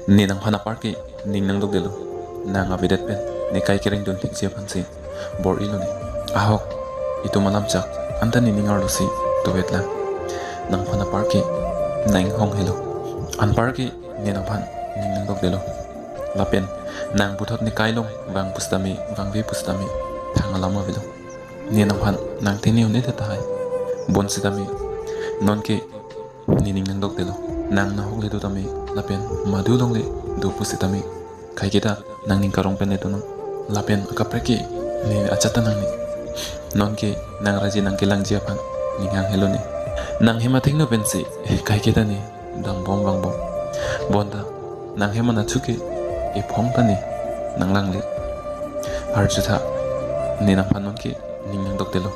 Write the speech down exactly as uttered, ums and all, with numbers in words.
Ne nangphan apar ke ning nangdokdelo. Nang avedet pen ne kai kereng dunthekji aphansi bor-ilo ne. Ahok, itum alam chak anta nening arlosi dovetlang. Nangphan apar ke nang inghong helo. Anpar ke ne nangphan ning nangdokdelo. Lapen nang puthot ne kai along vang pusitame, vangve pusitame thang alam avelo. Ne nangphan nangtene un-edet tahai. Bonsitame nonke nening nangdokdelo. Nang nahok le dotame lapen madu along le do pusitame, kaiketa nangning karong pen le donon. Lapen akaprek ke ne ajat ta nangne. Nonke nang raji nangkelangji aphan ning hang helo ne. Nang hem athengno pensi kaiketa ne dambom vangbom. Bonta nang hem anatthu ke ephong ta ne nanglangle. Arjutha, ne nangphan nonke ning nangdokdelo.